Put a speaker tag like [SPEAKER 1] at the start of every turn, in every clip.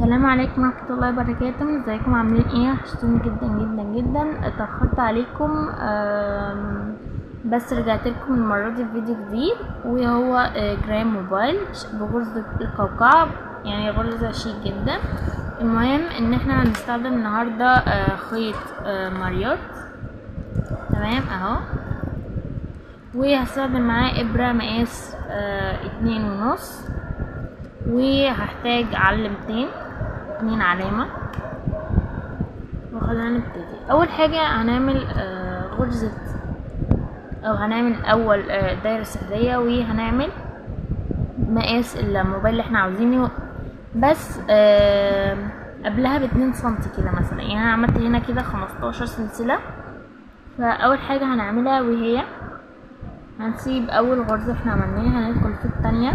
[SPEAKER 1] السلام عليكم ورحمة الله وبركاته. ازيكم عاملين ايه؟ وحشتوني جدا جدا جدا. اتأخرت عليكم بس رجعت لكم المرة دي بفيديو جديد، وهو جرام موبايل بغرزة القوقعة، يعني غرزة شيك جدا. المهم ان احنا هنستخدم النهاردة خيط ماريوت، تمام اهو، وهستخدم معاه ابرة مقاس 2.5، وهحتاج علامتين، 2 علامة. وخلينا نبتدي. اول حاجة هنعمل غرزة، او هنعمل اول دايرة سحرية، وهنعمل مقاس الموبايل اللي احنا عاوزينه، بس قبلها ب2 سنتي كده مثلا. يعني انا عملت هنا كده 15 سلسلة. فاول حاجة هنعملها وهي هنسيب اول غرزة احنا عملناها، هندخل في التانية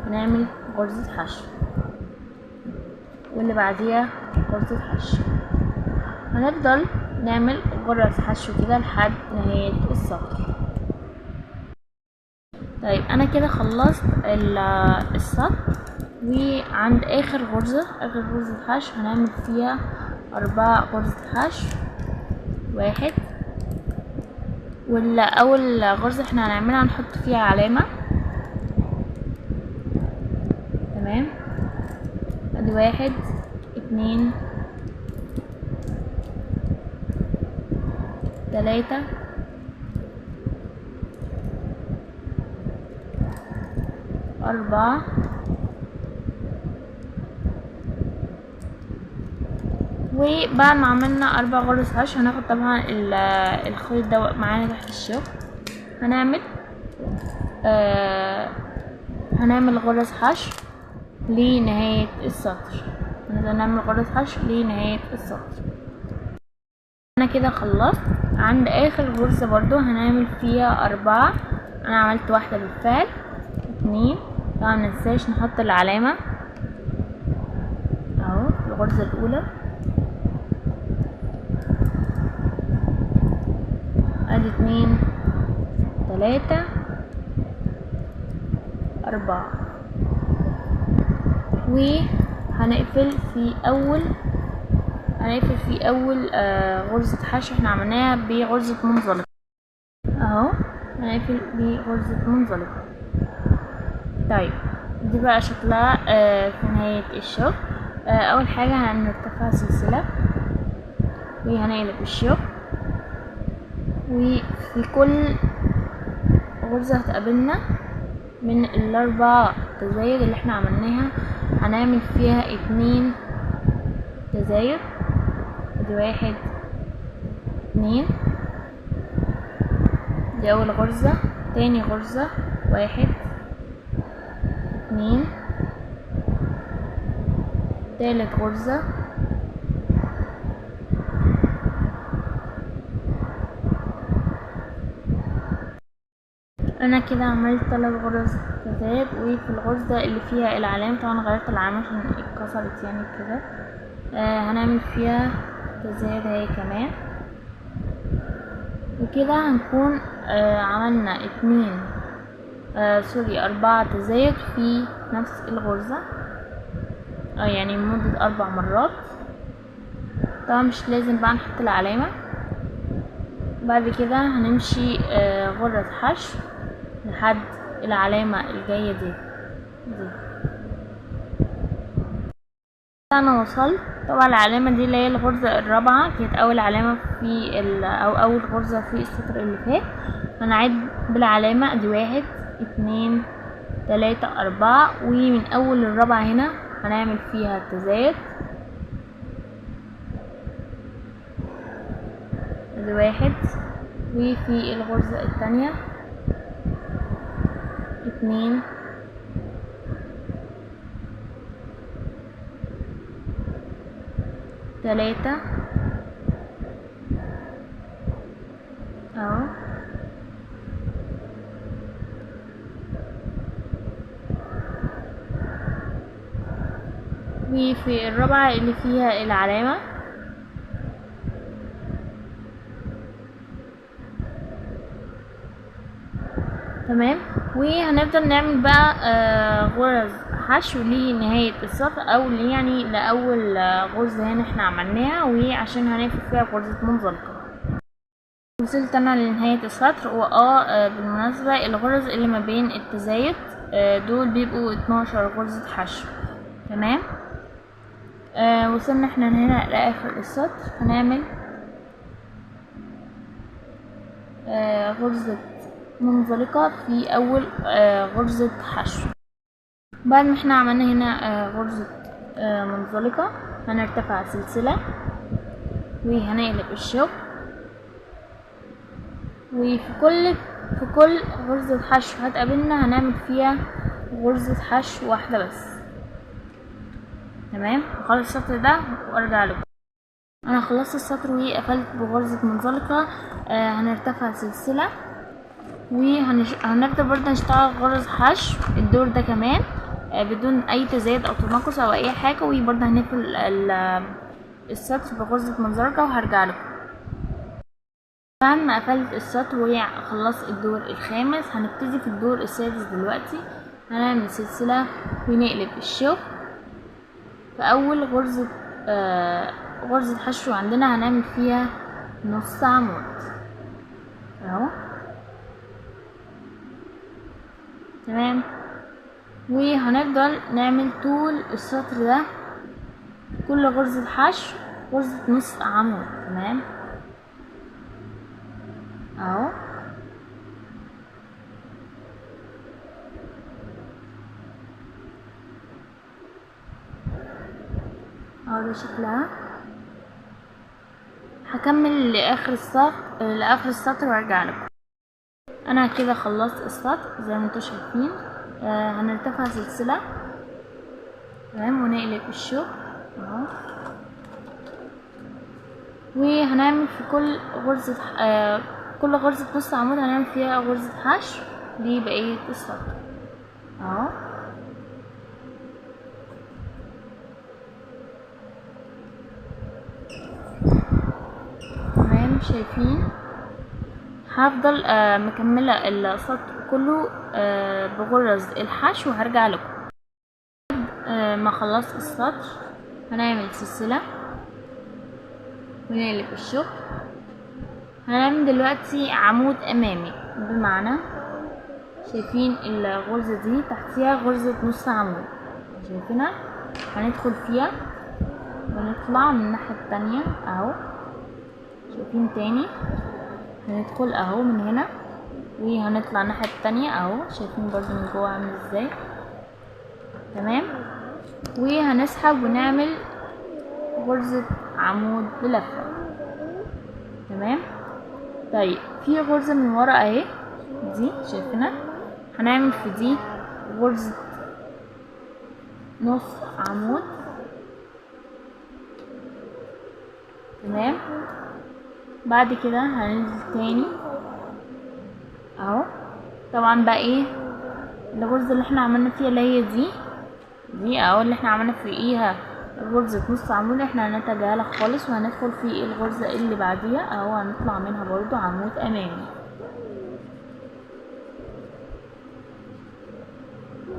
[SPEAKER 1] ونعمل غرزة حشو، واللي بعديها غرزة حشو. هنفضل نعمل غرز حشو كده لحد نهاية السطر. طيب انا كده خلصت السطر، وعند اخر غرزة، اخر غرزة حشو هنعمل فيها 4 غرزة حشو، 1، ولا اول غرزة احنا هنعملها هنحط فيها علامة، تمام. ادي 1، 2، 3، 4، وبعد ما عملنا 4 غرز حشو هناخد طبعا الخيط ده معانا تحت الشغل. هنعمل غرز حشو لنهاية السطر. هنبدأ نعمل غرز حشو لنهاية السطر. انا كده خلصت. عند اخر غرزة برضو هنعمل فيها 4، انا عملت واحدة بالفعل، 2، طبعا مننساش نحط العلامة اهو في الغرزة الاولى، ادي 2، 3، 4، وهنقفل في اول غرزة حشو احنا عملناها بغرزة منزلقة اهو، هنقفل بغرزة منزلقة. طيب دي بقى شكلها في نهاية الشغل. اول حاجة هنرتفع سلسلة وهنقلب الشغل، وفي كل غرزة هتقابلنا من ال4 تزايد اللي احنا عملناها هنعمل فيها 2 تزايد، ادي 1، 2، دي اول غرزة، تاني غرزة 1، 2، تالت غرزة، انا كده عملت 3 غرز تزايد. وفي الغرزة اللي فيها العلامة، طبعا غيرت العلامة عشان اتكسرت يعني كده، هنعمل فيها تزايد اهي كمان. وكده هنكون عملنا 4 تزايد في نفس الغرزة، يعني لمدة 4 مرات. طبعا مش لازم بقى نحط العلامة. بعد كده هنمشي غرزة حشو لحد العلامة الجاية دي. انا وصلت طبعا العلامة دي اللي هي الغرزة الرابعة، كانت اول علامة في او اول غرزة في السطر اللي فات. هنعد بالعلامة دي 1، 2، 3، 4، ومن اول الرابعة هنا هنعمل فيها التزايد، ادي 1، وفي الغرزة التانية 2، 3 اهو، وفي الرابعة اللي فيها العلامة تمام. وهنفضل نعمل بقى غرز حشو لنهاية السطر، او يعني لاول غرزة هنا احنا عملناها، وعشان هنقفل فيها غرزة منزلقة. وصلت انا لنهاية السطر. بالمناسبة الغرز اللي ما بين التزايد دول بيبقوا 12 غرزة حشو. تمام. وصلنا احنا هنا لاخر السطر. هنعمل غرزة منزلقة في اول غرزة حشو. بعد ما احنا عملنا هنا غرزة منزلقة، هنرتفع سلسلة وهنقلب الشغل، وفي كل غرزة حشو هتقابلنا هنعمل فيها غرزة حشو واحدة بس. تمام. هخلص السطر ده وارجع لكم. انا خلصت السطر وقفلت بغرزة منزلقة. هنرتفع سلسلة وهنبدأ برضه نشتغل غرز حشو الدور ده كمان بدون اي تزايد او تناقص او اي حاجة، وبرضه هنقفل السطر بغرزة منزلقة وهرجع لكم. بعد ما قفلت السطر وخلصت الدور الخامس، هنبتدي في الدور السادس دلوقتي. هنعمل سلسلة ونقلب الشغل. في اول غرزة حشو عندنا هنعمل فيها نص عمود اهو. تمام. وهنفضل نعمل طول السطر ده كل غرزة حشو غرزة نص عمود. تمام اهو. اهو ده شكلها. هكمل لاخر السطر وارجع لكم. انا كده خلصت السطر زي ما انتم شايفين. هنرتفع سلسلة. تمام. ونقلب الشغل اهو، وهنعمل في كل غرزة كل غرزة نص عمود هنعمل فيها غرزة حشو لبقية السطر اهو. تمام. شايفين هفضل مكملة السطر كله بغرز الحشو وهرجع لكم. ما خلصت السطر هنعمل سلسلة ونقلب الشغل. هنعمل دلوقتي عمود امامي، بمعنى شايفين الغرزة دي تحتيها غرزة نص عمود، شايفينها؟ هندخل فيها ونطلع من الناحية التانية اهو. شايفين تاني هندخل اهو من هنا وهنطلع الناحية التانية اهو. شايفين برضو من جوه عامل ازاي؟ تمام. وهنسحب ونعمل غرزة عمود بلفة. تمام. طيب في غرزة من ورا اهي دي، شايفينها؟ هنعمل في دي غرزة نص عمود. تمام. بعد كده هننزل تاني اهو. طبعا بقى ايه الغرزة اللي احنا عملنا فيها اللي هي دي اهو اللي احنا عملنا فيها غرزة نص عمود، احنا هنتجاهلها خالص وهندخل في الغرزة اللي بعديها اهو، هنطلع منها برضو عمود امامي.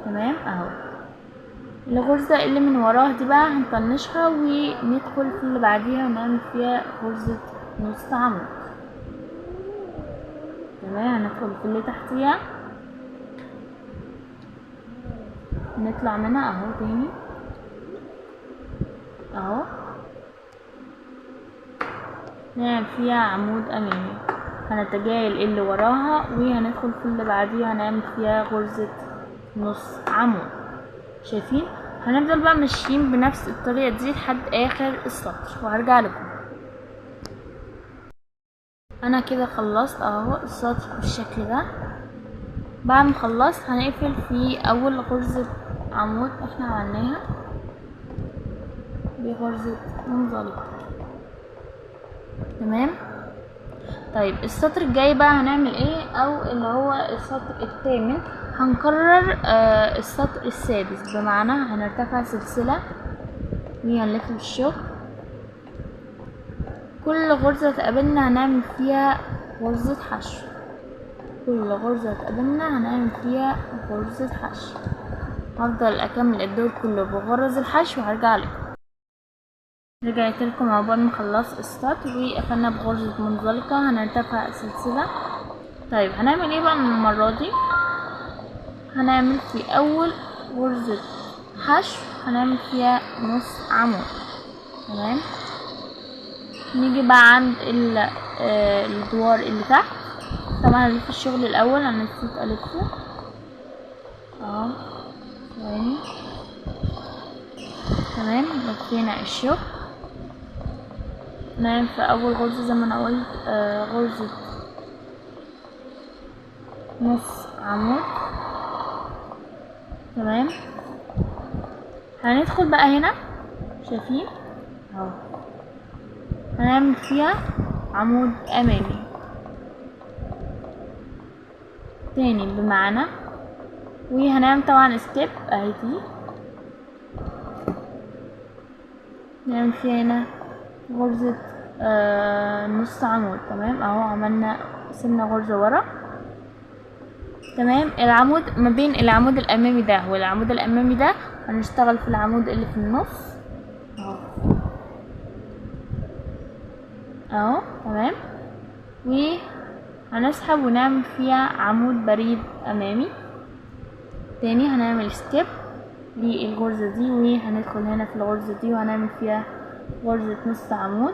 [SPEAKER 1] تمام اهو. الغرزة اللي من وراها دي بقى هنطنشها وندخل في اللي بعديها ونعمل فيها غرزة نص عمود. تمام. هندخل في اللي تحتيها نطلع منها اهو تاني اهو، نعمل فيها عمود امامي. هنتجاهل اللي وراها وهندخل في اللي بعديها هنعمل فيها غرزة نص عمود. شايفين؟ هنفضل بقى ماشيين بنفس الطريقة دي لحد اخر السطر وهرجع لكم. انا كده خلصت اهو السطر بالشكل ده. بعد ما خلصت هنقفل في اول غرزة عمود احنا عملناها بغرزة منزلقة. تمام. طيب السطر الجاي بقى هنعمل ايه، او اللي هو السطر الثامن هنكرر السطر السادس، بمعنى هنرتفع سلسلة وهنلف بالشغل. كل غرزة تقابلنا هنعمل فيها غرزة حشو كل غرزة هتقابلنا هنعمل فيها غرزة حشو. هفضل اكمل الدور كله بغرز الحشو وهرجع لكم. رجعت لكم عقبال ما خلصت السطر وقفلنا بغرزة منزلقة. هنرتفع سلسلة. طيب هنعمل ايه بقى المرة دي؟ هنعمل في اول غرزة حشو هنعمل فيها نص عمود. تمام. نيجي بقى عند الدوار اللي تحت. طبعا هنلف الشغل الاول، انا نسيت الفه اهو، ثواني. تمام، لفينا الشغل. نعمل في اول غرزة زي ما انا قلت غرزة نص عمود. تمام. هندخل بقى هنا، شايفين اهو، هنعمل فيها عمود امامي تاني بمعنى، وهنعمل طبعا skip اهي دي، نعمل فيها هنا غرزة نص عمود. تمام اهو، عملنا سيبنا غرزة ورا. تمام. العمود ما بين العمود الامامي ده والعمود الامامي ده هنشتغل في العمود اللي في النص اهو اهو. تمام. وهنسحب ونعمل فيها عمود بريد امامي تاني. هنعمل skip للغرزة دي وهندخل هنا في الغرزة دي وهنعمل فيها غرزة نص عمود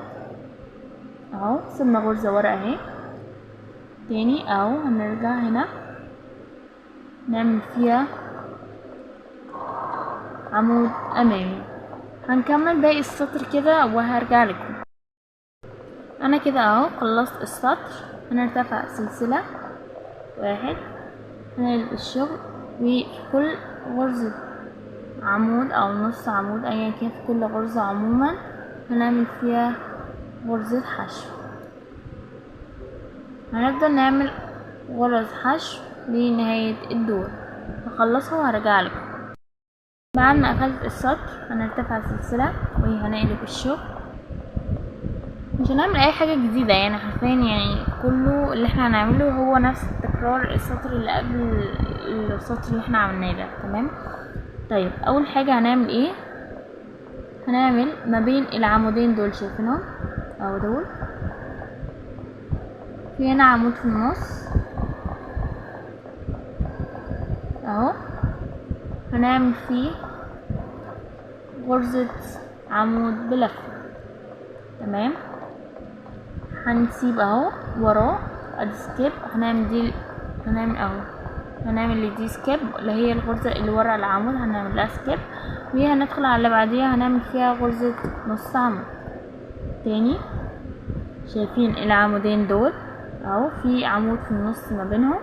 [SPEAKER 1] اهو، سيبنا غرزة ورا اهي تاني اهو. هنرجع هنا نعمل فيها عمود امامي. هنكمل باقي السطر كده وهرجع لكم. انا كده اهو خلصت السطر. هنرتفع سلسلة واحد، هنقلب الشغل، وفي كل غرزة عمود او نص عمود ايا كان، في كل غرزة عموما هنعمل فيها غرزة حشو. هنفضل نعمل غرز حشو لنهاية الدور. هخلصها وهرجع لكم. بعد ما قفلت السطر هنرتفع سلسلة وهنقلب الشغل. مش هنعمل اي حاجة جديدة، يعني حرفيا يعني كله اللي احنا هنعمله هو نفس تكرار السطر اللي قبل السطر اللي احنا عملناه ده. تمام. طيب اول حاجة هنعمل ايه؟ هنعمل ما بين العمودين دول، شايفينهم اهو دول، في هنا عمود في النص اهو، هنعمل فيه غرزة عمود بلفة. تمام. هنسيب اهو وراه ادي skip، هنعمل دي، هنعمل اهو، هنعمل دي skip اللي هي الغرزة اللي ورا العمود، هنعمل لها skip، وهندخل على اللي بعديها هنعمل فيها غرزة نص عمود تاني. شايفين العمودين دول اهو، في عمود في النص ما بينهم،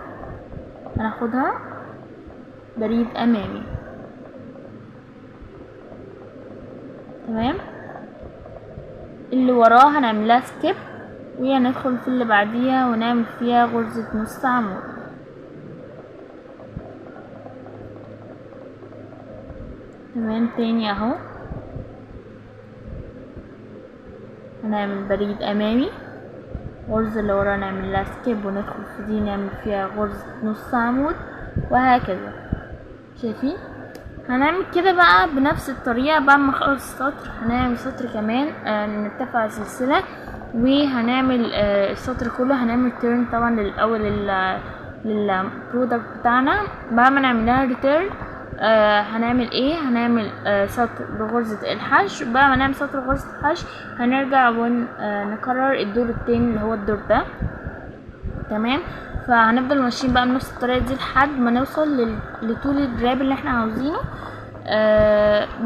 [SPEAKER 1] هناخدها بريد امامي. تمام. اللي وراه هنعملها skip، وهندخل في اللي بعديها ونعمل فيها غرزة نص عمود. تمام. تاني اهو هنعمل بريد امامي، غرزة اللي ورا نعمل لها skip، وندخل في دي نعمل فيها غرزة نص عمود، وهكذا. شايفين؟ هنعمل كده بقى بنفس الطريقة. بعد ما نخلص السطر هنعمل سطر كمان، نرتفع سلسلة وهنعمل السطر كله، هنعمل turn طبعا للاول لل product بتاعنا. بعد ما نعملها return هنعمل ايه؟ هنعمل سطر بغرزة الحشو. بعد ما نعمل سطر بغرزة الحشو هنرجع ونكرر الدور التاني اللي هو الدور ده. تمام. فهنفضل ماشيين بقى بنفس الطريقة دي لحد ما نوصل لطول الجراب اللي احنا عاوزينه.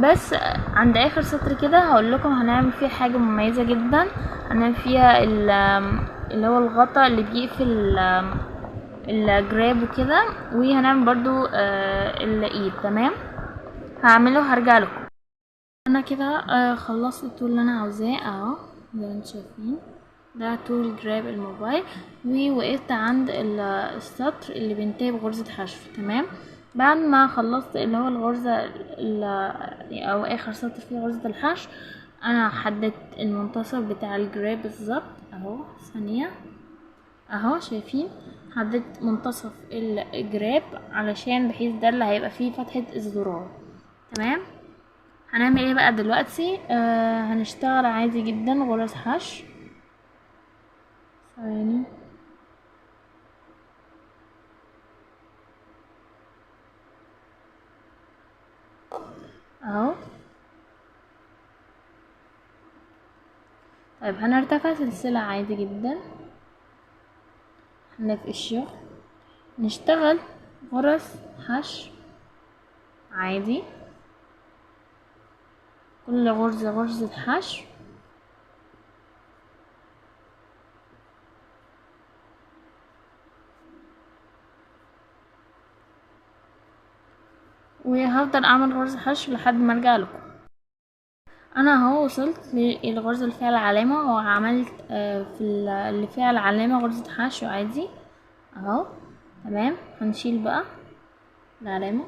[SPEAKER 1] بس عند اخر سطر كده هقول لكم هنعمل فيه حاجة مميزة جدا. هنعمل فيها اللي هو الغطا اللي بيقفل الجراب وكده، وهنعمل برضو الايد. تمام. هعمله هرجع لكم. انا كده خلصت الطول اللي انا عاوزاه اهو زي ما انتم شايفين، ده طول جراب الموبايل، ووقفت عند السطر اللي بينتهي بغرزة حشو. تمام. بعد ما خلصت اللي هو الغرزة او اخر سطر فيه غرزة الحشو، انا حددت المنتصف بتاع الجراب بالظبط اهو، ثانية اهو، شايفين؟ حددت منتصف الجراب علشان بحيث ده اللي هيبقى فيه فتحة الزرار. تمام. هنعمل ايه بقى دلوقتي؟ هنشتغل عادي جدا غرز حشو. ثواني، اهو. طيب هنرتفع سلسلة عادي جدا، هنلف الشغل، نشتغل غرز حشو عادي، كل غرزة غرزة حشو. وهفضل اعمل غرزة حشو لحد ما ارجع لكم. انا اهو وصلت للغرزة اللي فيها العلامة، وعملت في اللي فيها العلامة غرزة حشو عادي اهو. تمام. هنشيل بقى العلامة.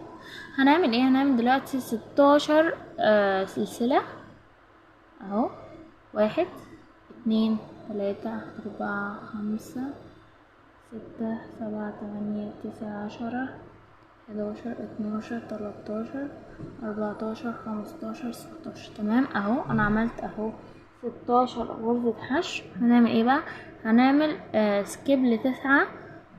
[SPEAKER 1] هنعمل ايه؟ هنعمل دلوقتي 16 سلسلة اهو. 1 2 3 4 5 6 7 8 9 10 11 12 13 14 15 16. تمام اهو انا عملت اهو 16 غرزة حشو. هنعمل ايه بقى؟ هنعمل skip ل9.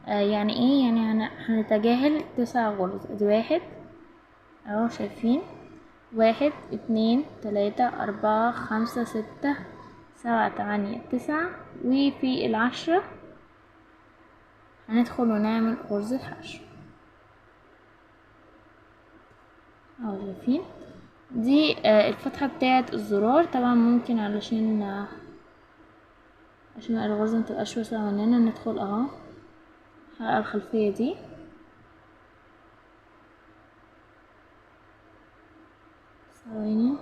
[SPEAKER 1] يعني ايه؟ يعني هنتجاهل 9 غرز. ادي 1 اهو، شايفين؟ 1 2 3 4 5 6 7 8 9، وفي 10 هندخل ونعمل غرزة حشو اهو. شايفين؟ دي الفتحة بتاعة الزرار. طبعا ممكن علشان عشان الغرزة متبقاش واسعة مننا ندخل اهو الحلقة الخلفية دي. ثواني،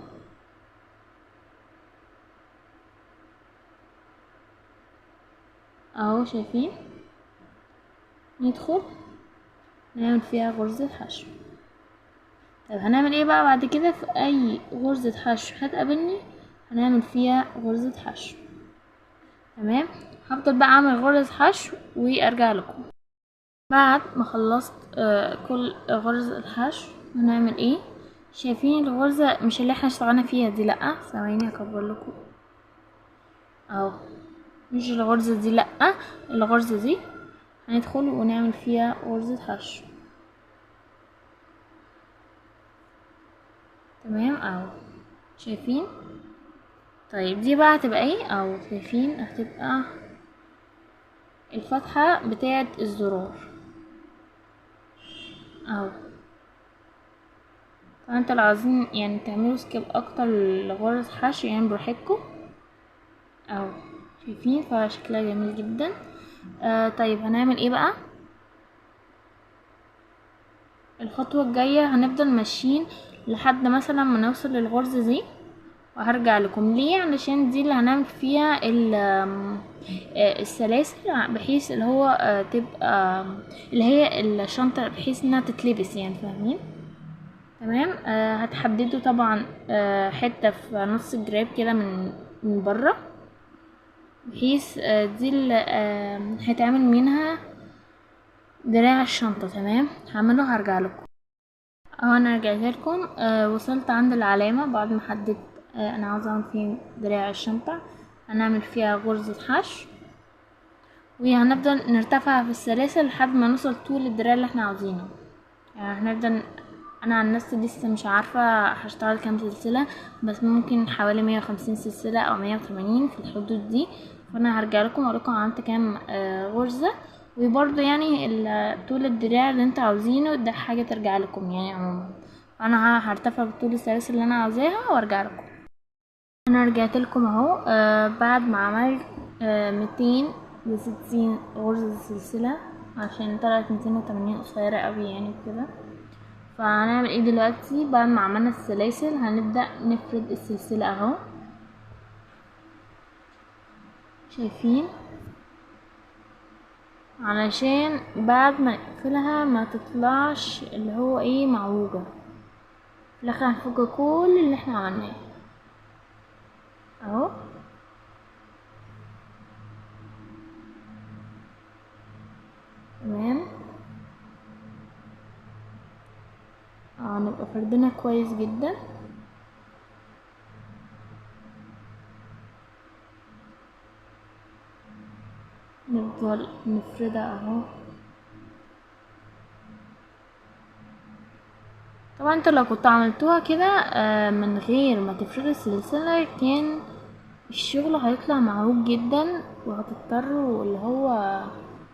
[SPEAKER 1] اهو شايفين؟ ندخل نعمل فيها غرزة حشو. طيب هنعمل ايه بقى بعد كده؟ في اي غرزة حشو هتقابلني هنعمل فيها غرزة حشو. تمام. هفضل بقى اعمل غرز حشو وارجع لكم. بعد ما خلصت كل غرزة الحشو هنعمل ايه؟ شايفين الغرزة مش اللي احنا اشتغلنا فيها دي، لأ ثواني اكبر لكم اهو، مش الغرزة دي، لأ الغرزة دي هندخل ونعمل فيها غرزة حشو. تمام اهو شايفين؟ طيب دي بقى هتبقى ايه؟ اهو شايفين هتبقى الفتحة بتاعة الزرار اهو. طبعا انتوا لو عايزين يعني تعملوا سكيب اكتر لغرز حشو يعني براحتكم اهو. شايفين؟ فشكلها جميل جدا. طيب هنعمل ايه بقى؟ الخطوة الجاية هنفضل ماشيين لحد مثلا ما نوصل للغرزة دي، وهرجع لكم ليه؟ علشان دي اللي هنعمل فيها السلاسل، بحيث اللي هو تبقى اللي هي الشنطة بحيث انها تتلبس يعني، فاهمين؟ تمام. هتحددوا طبعا حتة في نص الجراب كده من بره، بحيث دي اللي هيتعمل منها دراع الشنطة. تمام. هعمله هرجع لكم اهو. انا رجعت لكم. وصلت عند العلامة بعد ما حددت انا عاوزة اعمل فين دراع الشنطة. هنعمل فيها غرزة حشو، وهنفضل نرتفع في السلاسل لحد ما نوصل طول الدراع اللي احنا عاوزينه. يعني هنفضل، انا عن نفسي لسه مش عارفة هشتغل كام سلسلة، بس ممكن حوالي 150 سلسلة او 180 في الحدود دي. فانا هرجع لكم واقول لكم عملت كام غرزة، وبرضه يعني طول الدراع اللي انتوا عاوزينه ده حاجة ترجع لكم يعني عموما. انا هرتفع بطول السلاسل اللي انا عاوزاها وارجع لكم. انا رجعت لكم اهو. بعد ما عملت 260 غرزة سلسلة، عشان طلعت 280 قصيرة قوي يعني كده. فهنعمل ايه دلوقتي؟ بعد ما عملنا السلاسل هنبدأ نفرد السلسلة اهو. شايفين؟ علشان بعد ما نقفلها ما تطلعش اللي هو ايه معوجة. في الاخر هنفك كل اللي احنا عملناه اهو. تمام. هنبقى فردنا كويس جدا. نفضل نفردها اهو. طبعا انتوا لو كنتوا عملتوها كده من غير ما تفردوا السلسلة كان الشغل هيطلع معوج جدا، وهتضطروا اللي هو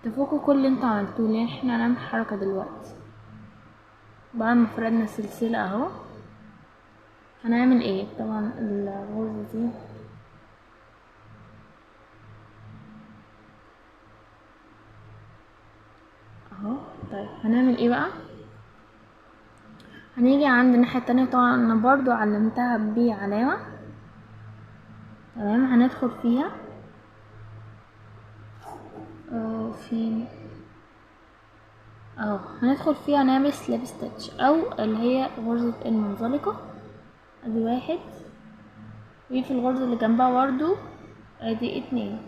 [SPEAKER 1] تفكوا كل اللي انتوا عملتوه، لان احنا هنعمل حركة دلوقتي. بعد ما فردنا السلسلة اهو هنعمل ايه؟ طبعا الغرزة دي اهو. طيب هنعمل ايه بقى؟ هنيجي عند الناحية التانية، طبعا انا برضو علمتها بعلامة. تمام. هندخل فيها فين اهو، هندخل فيها نعمل slip stitch او اللي هي غرزة المنزلقة. ادي واحد، وفي الغرزة اللي جنبها برضو ادي 2.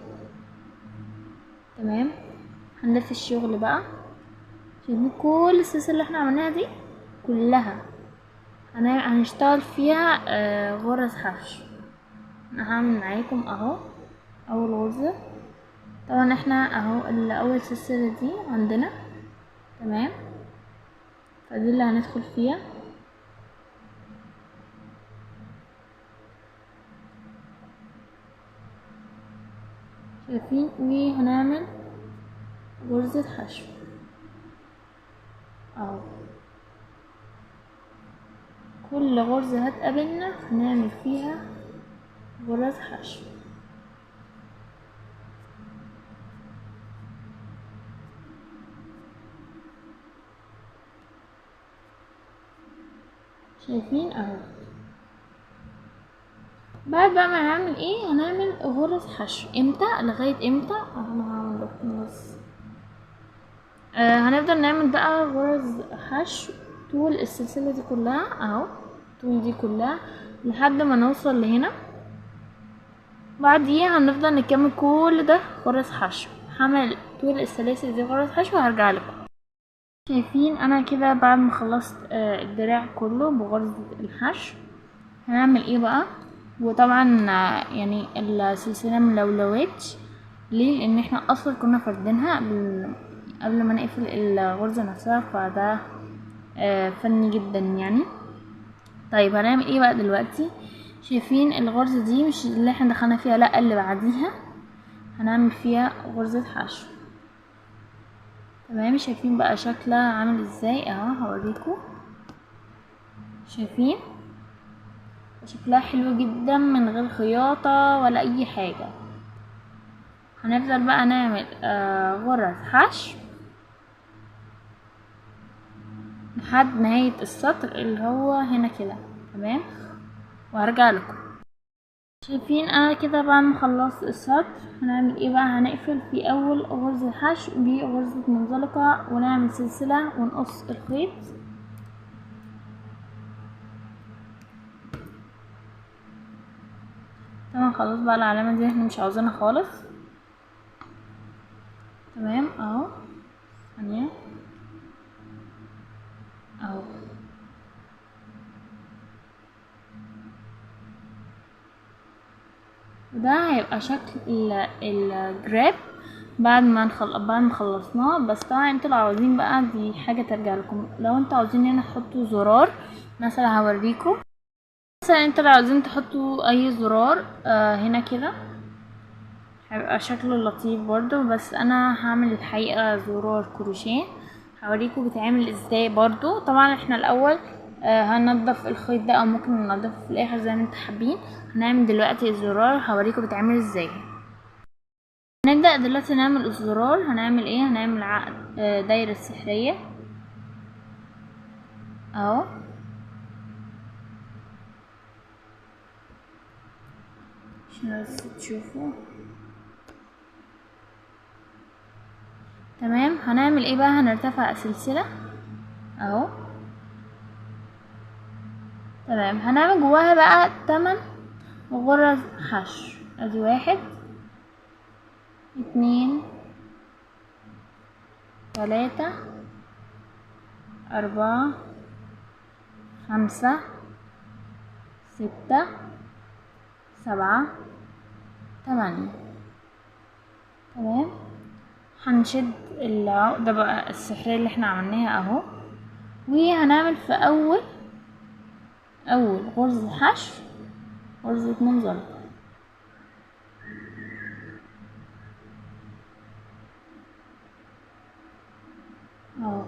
[SPEAKER 1] تمام. هنلف الشغل بقى. شايفين كل السلسلة اللي احنا عملناها دي كلها هنشتغل فيها غرز حشو. انا هعمل معاكم اهو اول غرزة. طبعا احنا اهو اول سلسلة دي عندنا. تمام. فدي اللي هندخل فيها. شايفين؟ وهنعمل غرزة حشو اهو. كل غرزة هتقابلنا هنعمل فيها غرز حشو. شايفين اهو. بعد بقى ما هنعمل ايه؟ هنعمل غرز حشو. امتى؟ لغاية امتى؟ انا هعمل بس هنفضل نعمل بقى غرز حشو طول السلسلة دي كلها اهو، طول دي كلها لحد ما نوصل لهنا. بعديها هنفضل نكمل كل ده غرز حشو. هعمل طول السلاسل دي غرز حشو وهرجع لكم. شايفين انا كده بعد ما خلصت الدراع كله بغرزة الحشو هنعمل ايه بقى؟ وطبعا يعني السلسلة ملولوتش ليه؟ لان احنا اصلا كنا فردينها قبل ما نقفل الغرزة نفسها، فده فني جدا يعني. طيب هنعمل ايه بقى دلوقتي؟ شايفين الغرزة دي مش اللي احنا دخلنا فيها، لا اللي بعديها هنعمل فيها غرزة حشو. تمام. شايفين بقى شكلها عامل ازاي؟ اهو هوريكم. شايفين شكلها حلو جدا من غير خياطة ولا اي حاجة. هنفضل بقى نعمل غرز حشو لحد نهاية السطر اللي هو هنا كده. تمام. وهرجع لكم. شايفين انا كده بعد ما خلصت السطر هنعمل ايه بقى؟ هنقفل في اول غرزة حشو بغرزة منزلقة ونعمل سلسلة ونقص الخيط. تمام. خلاص بقى العلامة دي احنا مش عاوزينها خالص. تمام اهو، ثانية اهو. وده هيبقى شكل الجراب بعد ما خلصناه. بس طبعا انتوا لو عاوزين بقى دي حاجة ترجع لكم، لو انتوا عاوزين هنا تحطوا زرار مثلا هوريكم. مثلا انتوا لو عاوزين تحطوا اي زرار هنا كده هيبقى شكله لطيف برضو. بس انا هعمل الحقيقة زرار كروشيه، هوريكم بيتعمل ازاي برضو. طبعا احنا الاول هننضف الخيط ده او ممكن ننضفه في الاخر زي ما انتوا حابين. هنعمل دلوقتي الزرار هوريكم بيتعمل ازاي. هنبدأ دلوقتي نعمل الزرار. هنعمل ايه؟ هنعمل عقد دايرة سحرية اهو. عشان بس تشوفوا. تمام. هنعمل ايه بقى؟ هنرتفع سلسلة اهو. تمام. هنعمل جواها بقى 8 غرز حشو. ادي 1 2 3 4 5 6 7 8. تمام. هنشد العقدة بقى السحرية اللي احنا عملناها اهو، وهنعمل في اول غرزة حشو غرزة منزلقة. اهو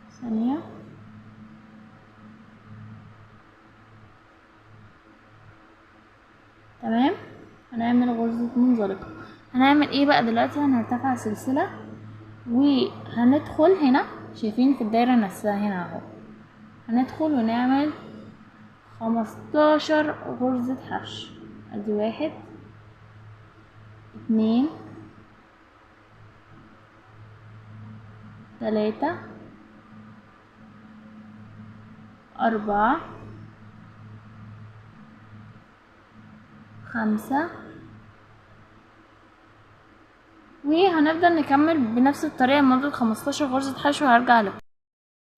[SPEAKER 1] ثانية. تمام. هنعمل غرزة منزلقة. هنعمل ايه بقى دلوقتي؟ هنرتفع سلسلة وهندخل هنا، شايفين في الدايرة نفسها هنا اهو، هندخل ونعمل 15 غرزة حشو. ادي 1 2 3 4 5، وهنفضل نكمل بنفس الطريقة لمدة 15 غرزة حشو. هرجع لكم.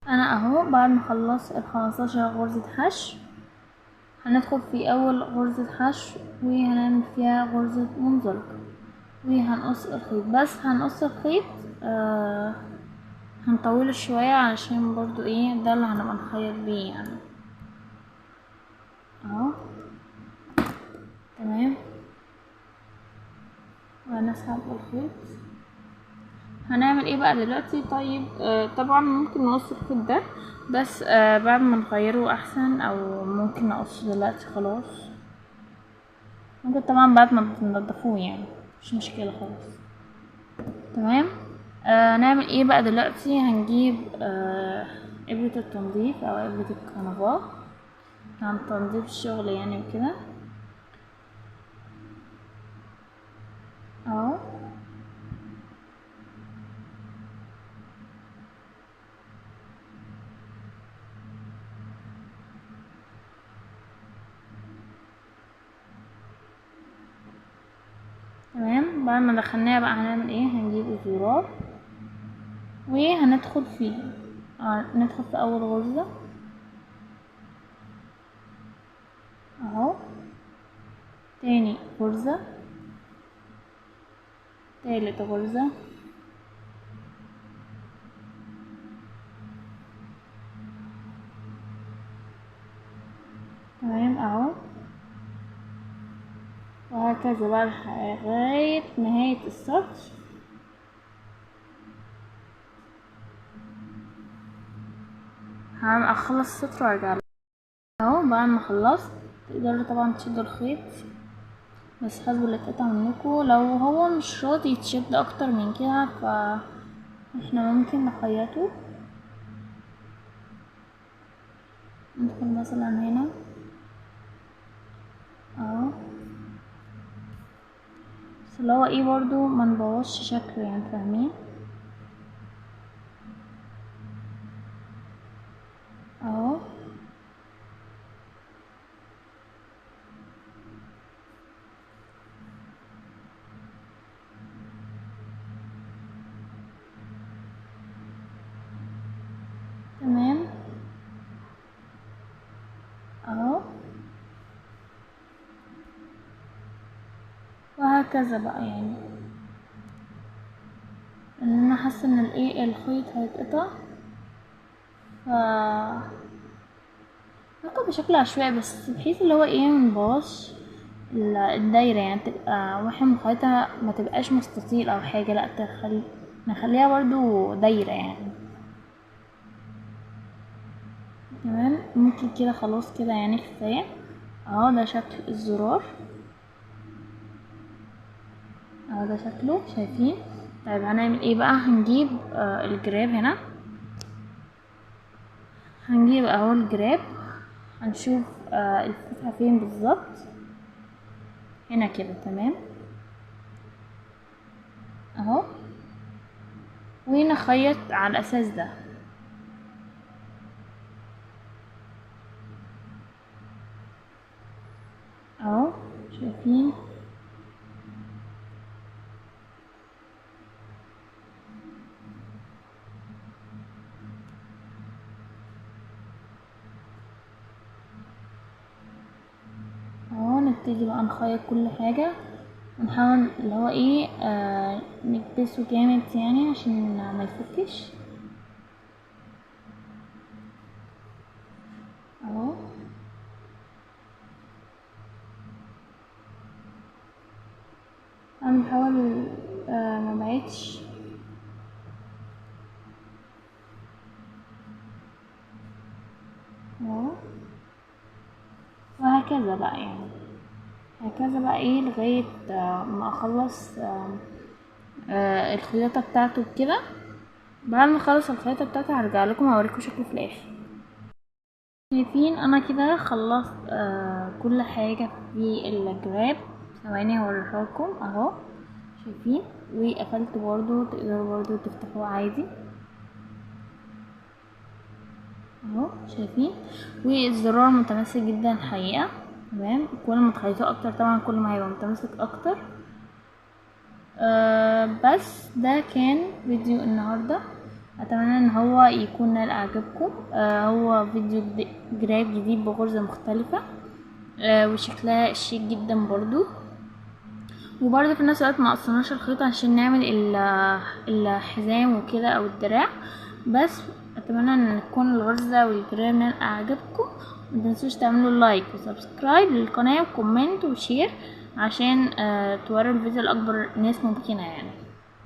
[SPEAKER 1] انا اهو بعد ما خلصت 15 غرزة حشو هندخل في اول غرزة حشو وهنعمل فيها غرزة منزلقة، وهنقص الخيط. بس هنقص الخيط هنطوله شوية علشان برضو ايه ده اللي هنبقى نخيط بيه يعني اهو. تمام. وهنسحب الخيط. هنعمل ايه بقى دلوقتي؟ طيب طبعا ممكن نقص الخيط ده، بس بعد ما نغيره احسن، او ممكن نقصه دلوقتي خلاص. ممكن طبعا بعد ما تنضفوه يعني مش مشكلة خالص. تمام. نعمل ايه بقى دلوقتي؟ هنجيب ابرة التنظيف او ابرة الكنفاه عن تنظيف الشغل يعني وكده اهو. تمام. بعد ما دخلناها بقى هنعمل ايه؟ هنجيب الزرار وهندخل فيه، ندخل في اول غرزة اهو، تاني غرزة، تالت غرزة، تمام اهو، وهكذا بقى لغاية نهاية السطر. هخلص السطر وارجع اهو. بعد ما خلصت تقدروا طبعا تشدوا الخيط، بس حسب اللي اتقطع منكم. لو هو مش راضي يتشد اكتر من كده فاحنا ممكن نخيطه. ندخل مثلا هنا اهو، بس اللي هو ايه برضو ما نبوظش شكله يعني، فاهمين اهو. تمام اهو، وهكذا بقى يعني. ان انا حاسه ان الايه الخيط هيتقطع، ف ممكن بشكل عشوائي، بس بحيث اللي هو ايه منبوظش الدايره يعني، تبقى واحنا مخيطها ما تبقاش مستطيل او حاجه، لا نخليها برضو دايره يعني. تمام. ممكن كده خلاص كده يعني كفايه اهو. ده شكل الزرار اهو، ده شكله شايفين. طيب هنعمل ايه بقى؟ هنجيب الجراب هنا، هنجيب اهو الجراب، هنشوف الفتحة فين بالظبط هنا كده. تمام اهو، ونخيط على الاساس ده. اهو شايفين. هنبتدي بقى نخيط كل حاجة، ونحاول اللي هو ايه نكبسه جامد يعني عشان ما يفكش اهو. انا بحاول ما بعدش اهو، وهكذا بقى يعني، هكذا بقى ايه لغاية ما اخلص الخياطة بتاعته كده. بعد ما اخلص الخياطة بتاعته هرجع لكم اوريكم شكله في الاخر. شايفين انا كده خلصت كل حاجة في الجراب، ثواني هوريها لكم اهو. شايفين، وقفلت برضو، تقدروا برضو تفتحوه عادي اهو. شايفين، والزرار متماسك جدا الحقيقة، تمام. كل ما تخيطوه اكتر طبعا كل ما هيبقى متماسك اكتر. بس ده كان فيديو النهاردة، اتمنى ان هو يكون نال اعجابكم. هو فيديو جراب جديد بغرزة مختلفة، وشكلها شيك جدا برضو، وبرضو في نفس الوقت ما قصناش الخيط عشان نعمل الحزام وكده او الدراع. بس اتمنى ان تكون الغرزة والجراب نال اعجابكم. ما تنسوش تعملوا like و subscribe للقناة و comment و share عشان توروا الفيديو لاكبر ناس ممكنة يعني.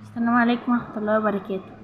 [SPEAKER 1] السلام عليكم ورحمة الله وبركاته.